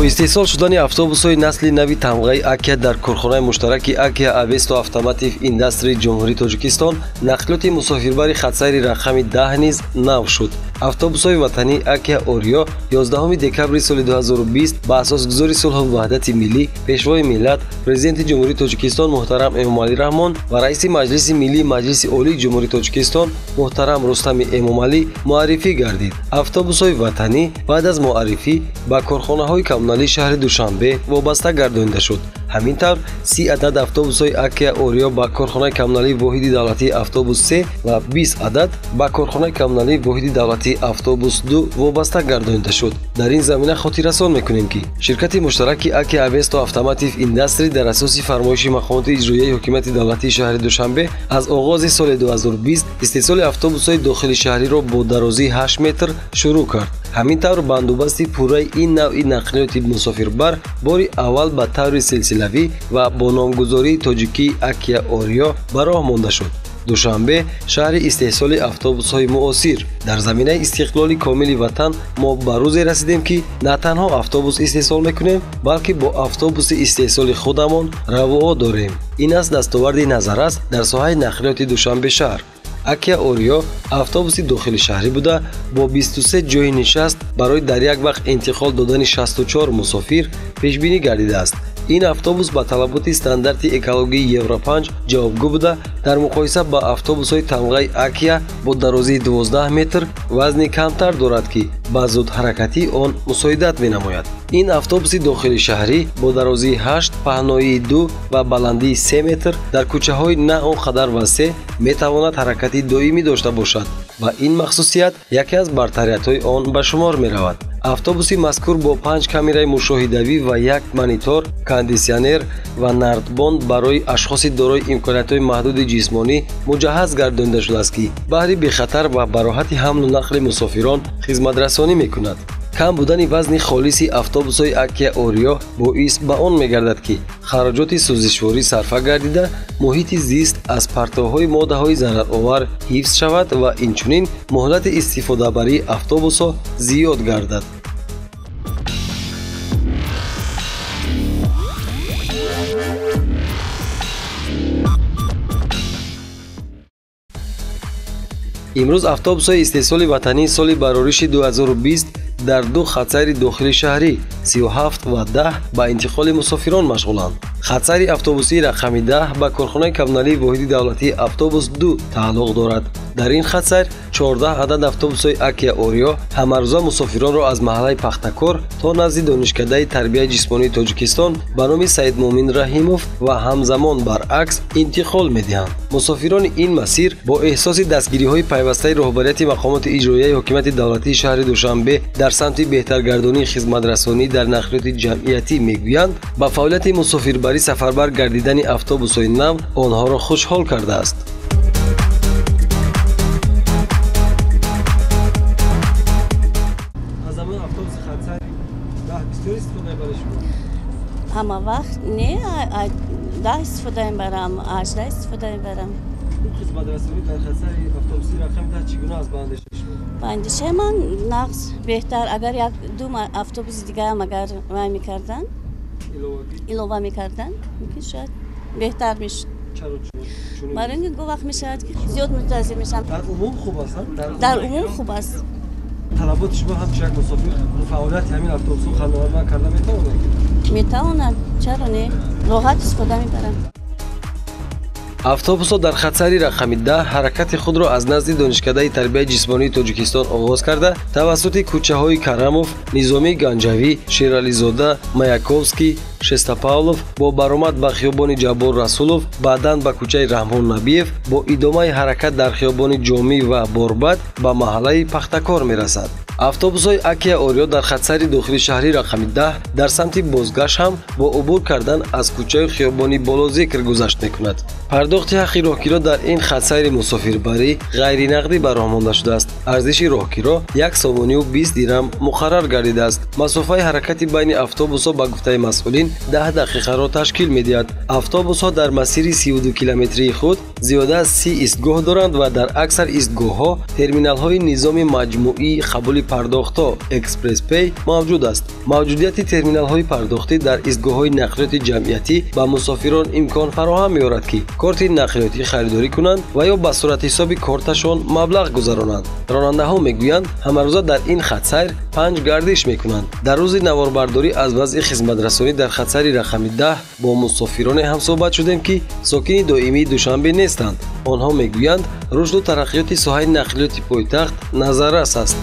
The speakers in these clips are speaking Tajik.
Истеҳсол шудани автобусҳои насли нави тамғаи Акия дар корхонаи муштараки Акия Авесто Автоматив Индастри Ҷумҳурии Тоҷикистон нақлиёти мусофирбари хатсайри рақами 10 низ нав шуд. Автобусҳои ватании Акия Ориё 11 декабри соли 2020 ба асосгузори сулҳу ваҳдати миллӣ, Пешвои миллат, Президенти Ҷумҳурии Тоҷикистон муҳтарам Эмомалӣ Раҳмон ва раиси Маҷлиси Миллии Маҷлиси Олии Ҷумҳурии Тоҷикистон муҳтарам Рустами Эмомалӣ муаррифӣ гардид. Автобусҳои ватанӣ баъд аз муаррифӣ ба корхонаҳои коммуналии шаҳри Душанбе вобаста гардонида шуд. Ҳамин тавр 30 адад автобусҳои Акия Ориё ба корхонаи коммуналии воҳиди давлатии автобус 3 ва 20 адад ба корхонаи коммуналии воҳиди давлатии автобус 2 вобаста гардонида шуд. Дар ин замина хотиррасон мекунем, ки ширкати муштараки Акия Авесто Автоматив Индастри дар асоси фармоиши мақомоти иҷроияи ҳукумати давлатии шаҳри Душанбе аз оғози соли 2020 истеҳсоли автобусҳои дохили шаҳриро бо дарозии 8 метр шурӯъ кард. Ҳамин тавр бандубасти пурраи ин навъи нақлиёти мусофирбар бори аввал ба таври силсилавӣ ва бо номгузории тоҷикии Акия Ориё ба роҳ монда шуд. Душанбе шаҳри истеҳсоли автобусҳои муосир. Дар заминаи истиқлоли комили ватан мо ба рӯзе расидем, ки на танҳо автобус истеҳсол мекунем, балки бо автобуси истеҳсоли худамон равоҳо дорем. Ин аст дастоварди назаррас дар соҳаи нақлиёти Душанбе шаҳр. Акия Ориё автобуси дохили шаҳрӣ буда бо 23 ҷойи нишаст барои дар як вақт интиқол додани 64 мусофир пешбинӣ гардидааст. Ин автобус ба талаботи стандарти экологии Евро 5 ҷавобгӯ буда, дар муқоиса ба автобусҳои тамғаи Акия бо дарозии 12 метр вазни камтар дорад, ки ба зудҳаракатии он мусоидат менамояд. Ин автобуси дохили шаҳрӣ бо дарозии 8, паҳноии 2 ва баландии 3 метр дар кӯчаҳои на он қадар васеъ метавонад ҳаракати доимӣ дошта бошад ва ин махсусият яке аз бартариятҳои он ба шумор меравад. Автобуси мазкур бо 5 камераи мушоҳидавӣ ва 1 монитор, кондитсионер ва нардбон барои ашхоси дорои имкониятҳои маҳдуди ҷисмонӣ муҷаҳҳаз гардонида шудааст, ки баҳри бехатар ва бароҳати ҳамлу нақли мусофирон хизматрасонӣ мекунад. Кам будани вазни холиси автобусҳои Акия Ориё боис ба он мегардад, ки хароҷоти сӯзишворӣ сарфа гардида, муҳити зист аз партовҳои моддаҳои зараровар ҳифз шавад ва инчунин муҳлати истифодабарии автобусҳо зиёд гардад. Имрӯз автобусҳои истеҳсоли ватании соли барориши 2020 дар ду хатсайри дохили шаҳрӣ 37 ва 10 ба интиқоли мусофирон машғуланд. Хатсайри автобусии рақами 10 ба корхонаи коммуналии воҳиди давлатии автобус 2 тааллуқ дорад. Дар ин хатсайр 14 адад автобусҳои Акия Ориё ҳамарӯза мусофиронро аз маҳаллаи Пахтакор то назди Донишкадаи тарбияи ҷисмонии Тоҷикистон ба номи Саидмӯмин Раҳимов ва ҳамзамон баръакс интиқол медиҳанд. Мусофирони ин масир бо эҳсоси дастгириҳои пайвастаи роҳбарияти мақомоти иҷроияи ҳокимияти давлатии шаҳри Душанбе дар самти беҳтаргардонии хизматрасонӣ дар нақлиёти ҷамъиятӣ мегӯянд, ба фаъолияти мусофирбарӣ сафарбар гардидани автобусҳои нав онҳоро хушҳол кардааст. Ҳама вақт не, 10 истифода мебарам, 18 истифода мебарам. Хизматрасонӣ дар хатсайри автобусии рақами 10 чӣ гуна аст ба андешаи шумо? Ба андешаи ман нағз беҳтар, агар як ду автобуси дигарам агар вай мекарданд, илова мекарданд, мумкин шояд беҳтар мешуд. Барои ин ки гоҳ вақт мешавад, ки зиёд мунтазир мешавам. Дар умум хуб аст? Дар умум хуб аст. Талаботи шумо ҳамчун як мусофир фаъолияти ҳамин автобусҳо қаноатманд карда метавонад? Метавонад, чаро не? Роҳат истифода мебарам. Автобусҳо дар хатсайри рақами 10 ҳаракати худро аз назди Донишкадаи тарбияи ҷисмонии Тоҷикистон оғоз карда, тавассути кӯчаҳои Карамов, Низомии Ганҷавӣ, Шерализода, Маяковский, Шестопавлов бо баромад ба хиёбони Ҷаббор Расулов, баъдан ба кӯчаи Раҳмон Набиев бо идомаи ҳаракат дар хиёбони Ҷомӣ ва Борбад ба маҳаллаи Пахтакор мерасад. Автобусҳои Акия Ориё дар хатсайри дохили шаҳрӣ рақами 10 дар самти бозгашт ҳам бо убур кардан аз кӯчаи хиёбони Болозикр гузашт мекунад. Пардохти ҳаққи роҳкиро дар ин хатсайри мусофирбарӣ ғайринақдӣ ба роҳ монда шудааст. Арзиши роҳкиро 1 сомонию 20 дирам муқаррар гардидааст. Масофаи ҳаракати байни автобусҳо ба гуфтаи масъулин 10 дақиқаро ташкил медиҳад. Автобусҳо дар масири 32 километрии худ зиёда аз 30 истгоҳ доранд ва дар аксар истгоҳҳо терминалҳои низоми маҷмӯии қабули пардохтҳо Экспресс-Пей мавҷуд аст. Мавҷудияти терминалҳои пардохтӣ дар истгоҳҳои нақлиёти ҷамъиятӣ ба мусофирон имкон фароҳам меорад, ки корти нақлиётӣ харидорӣ кунанд ва ё ба суратҳисоби корташон маблағ гузаронанд. Ронандаҳо мегӯянд, ҳамарӯза дар ин хатсайр 5 гардиш мекунанд. Дар рӯзи наворбардорӣ аз вазъи хизматрасонӣ дар хатсайри рақами 10 бо мусофироне ҳамсӯҳбат шудем, ки сокини доимии Душанбе нестанд. Онҳо мегӯянд, рушду тараққиёти соҳаи нақлиёти пойтахт назаррас аст.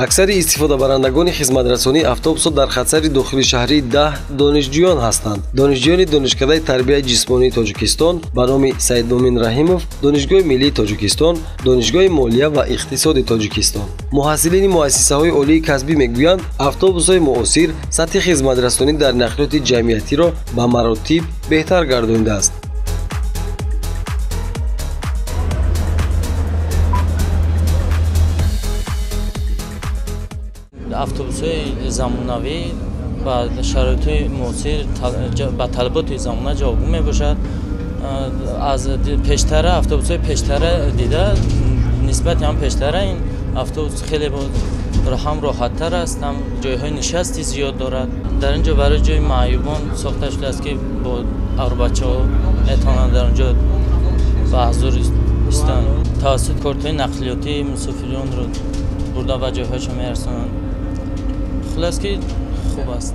Аксари истифодабарандагони хизматрасонии автобусҳо дар хатсайри дохили шаҳрии 10 донишҷӯён ҳастанд. Донишҷӯёни Донишкадаи тарбияи ҷисмонии Тоҷикистон ба номи Саидмумин Раҳимов, Донишгоҳи миллии Тоҷикистон, Донишгоҳи молия ва иқтисоди Тоҷикистон. Муҳассилини муассисаҳои олии касбӣ мегӯянд, автобусҳои муосир сатҳи хизматрасонӣ дар нақлиёти ҷамъиятиро ба маротиб беҳтар гардонидааст. Автобусҳои замонавӣ ба шароитҳои муосир, ба талаботи замона ҷавобгӯ мебошад. Аз пештара автобусҳои пештара дида нисбати ҳам пештара ин автобус хеле ҳам роҳаттар аст, ҳам ҷойҳои нишасти зиёд дорад. Дар ин ҷо барои ҷои маъюбон сохта шудааст, ки бо арӯбачаҳо метавонанд дар он ҷо ба ҳузур истанд. Тавассути кортҳои нақлиётӣ мусофиронро бурда ба ҷойҳояшон мерасонанд. Хулос ки хуб аст.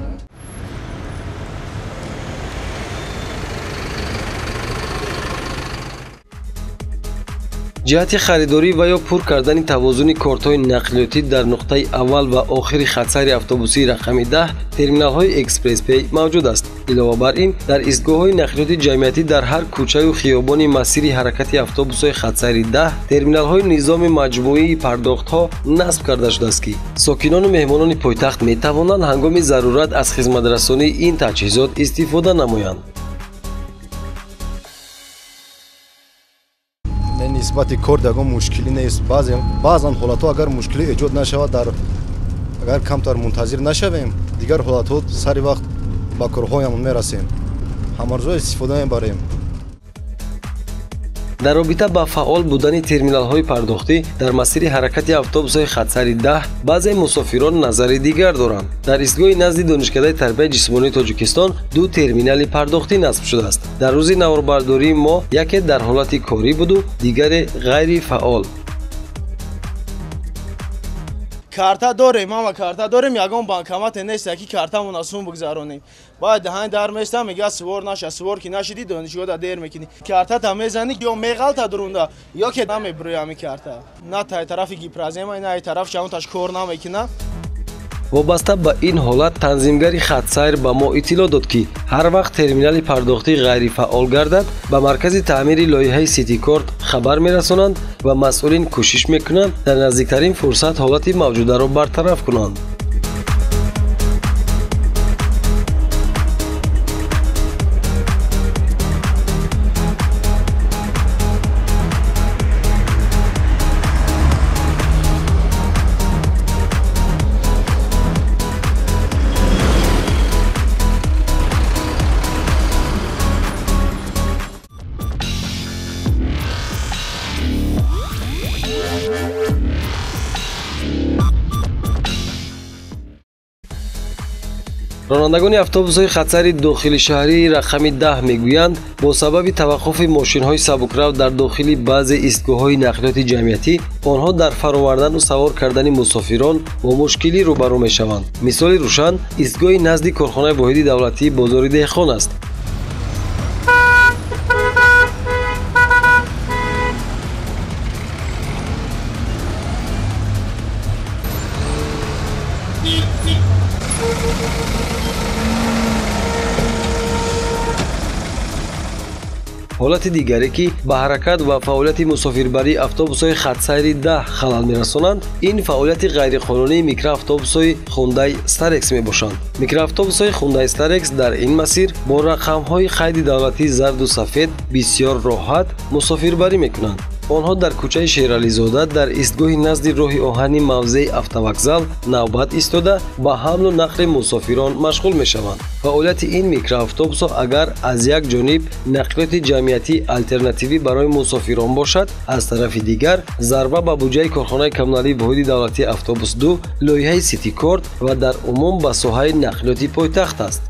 Ҷиҳати харидорӣ ва ё пур кардани тавозуни кортҳои нақлиётӣ дар нуқтаи аввал ва охири хатсайри автобусии рақами 10 терминалҳои Экспресс-Пей мавҷуд аст. Илова бар ин, дар истгоҳҳои нақлиёти ҷамъиятӣ дар ҳар кӯчаю хиёбони масири ҳаракати автобусҳои хатсайри 10 терминалҳои низоми маҷмӯии пардохтҳо насб карда шудааст, ки сокинону меҳмонони пойтахт метавонанд ҳангоми зарурат аз хизматрасонии ин таҷҳизот истифода намоянд. Нисбати корт ягон мушкилӣ нест. Баъзан ҳолатҳо агар мушкилӣ эҷод нашавад, агар камтар мунтазир нашавем, дигар ҳолатҳо сари вақт ба корҳоямон мерасем. Ҳамарӯза истифода мебарем. Дар робита ба фаъол будани терминалҳои пардохтӣ дар масири ҳаракати автобусҳои хатсайри 10 баъзе мусофирон назари дигар доранд. Дар истгоҳи назди Донишкадаи тарбияи ҷисмонии Тоҷикистон 2 терминали пардохтӣ насб шудааст. Дар рӯзи наворбардории мо яке дар ҳолати корӣ буду дигаре ғайрифаъол. Карта дорем, ама карта дорем, ягон банкомате нест, яки картамона сум бигзаронем. Бояд даҳани дар местам, мега сувор наша, сувор ки нашиди, донишгоҳда дер мекунӣ. Картата мезанӣ, ё меғалта дурунда, ё ки намебурӯи ҳами карта. На тай тарафи гипразема, на ай тараф чаонташ кор намекуна. Вобаста ба ин ҳолат танзимгари хатсайр ба мо иттилоъ дод, ки ҳар вақт терминали пардохтӣ ғайрифаъол гардад, ба маркази таъмири лоиҳаи Ситикорт хабар мерасонанд ва масъулин кӯшиш мекунанд дар наздиктарин фурсат ҳолати мавҷударо бартараф кунанд. Ронандагони автобусҳои хатсайри дохили шаҳрии рақами 10 мегӯянд, бо сабаби таваққуфи мошинҳои сабукрав дар дохили баъзе истгоҳҳои нақлиёти ҷамъиятӣ онҳо дар фаровардану савор кардани мусофирон бо мушкилӣ рӯбарӯ мешаванд. Мисоли рӯшан истгоҳи назди корхонаи воҳиди давлатии бозори деҳқон аст. Ҳолати дигаре, ки ба ҳаракат ва фаъолияти мусофирбарии автобусҳои хатсайри 10 халал мерасонанд, ин фаъолияти ғайриқонунии микроавтобусҳои Хундай Старекс мебошанд. Микроавтобусҳои Хундай Старекс дар ин масир бо рақамҳои қайди давлатии зарду сафед бисёр роҳат мусофирбарӣ мекунанд. Онҳо дар кӯчаи Шерализода дар истгоҳи назди роҳи оҳани мавзеи автовокзал навбат истода ба ҳамлу нақли мусофирон машғул мешаванд. Фаъолияти ин микроавтобусҳо агар аз як ҷониб нақлиёти ҷамъиятии алтернативӣ барои мусофирон бошад, аз тарафи дигар зарба ба буҷаи корхонаи коммуналии воҳиди давлатии автобус 2, лоиҳаи ситикорд ва дар умум ба соҳаи нақлиёти пойтахт аст.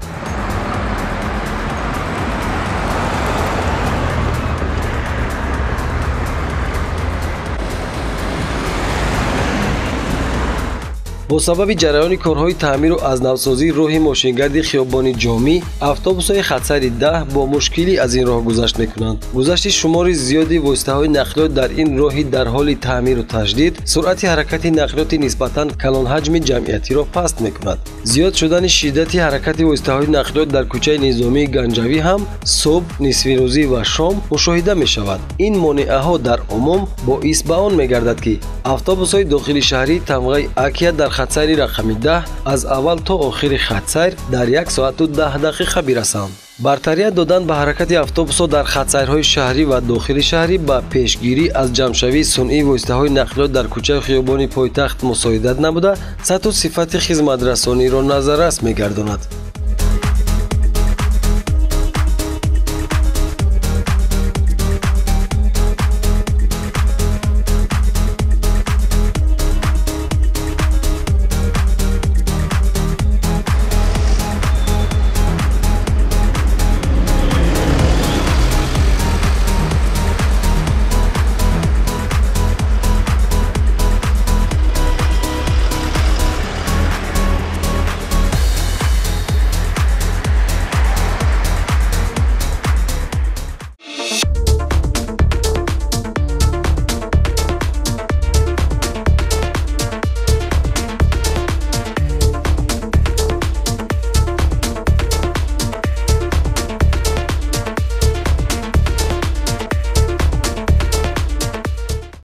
Бо сабаби ҷараёни корҳои таъмиру аз навсозии роҳи мошингарди хиёбони Ҷомӣ, автобусҳои хатсайри 10 бо мушкилӣ аз ин роҳ гузашт мекунанд. Гузашти шумори зиёди воситаҳои нақлиёт дар ин роҳи дар ҳоли таъмиру таҷдид суръати ҳаракати нақлиёти нисбатан калонҳаҷми ҷамъиятиро паст мекунад. Зиёд шудани шиддати ҳаракати воситаҳои нақлиёт дар кӯчаи Низомии Ганҷавӣ ҳам субҳ, нисфирӯзӣ ва шом мушоҳида мешавад. Ин монеаҳо дар умум боис ба он мегардад, ки автобусҳои дохили шаҳрии тамғаи Акия дар хатсайри рақами 10 аз аввал то охири хатсайр дар 1 соату 10 дақиқа бирасанд. Бартарият додан ба ҳаракати автобусҳо дар хатсайрҳои шаҳрӣ ва дохили шаҳрӣ ба пешгирӣ аз ҷамъшавии сунъии воситаҳои нақлиёт дар кӯчаи хиёбони пойтахт мусоидат намуда, сатҳу сифати хизматрасониро назаррас мегардонад.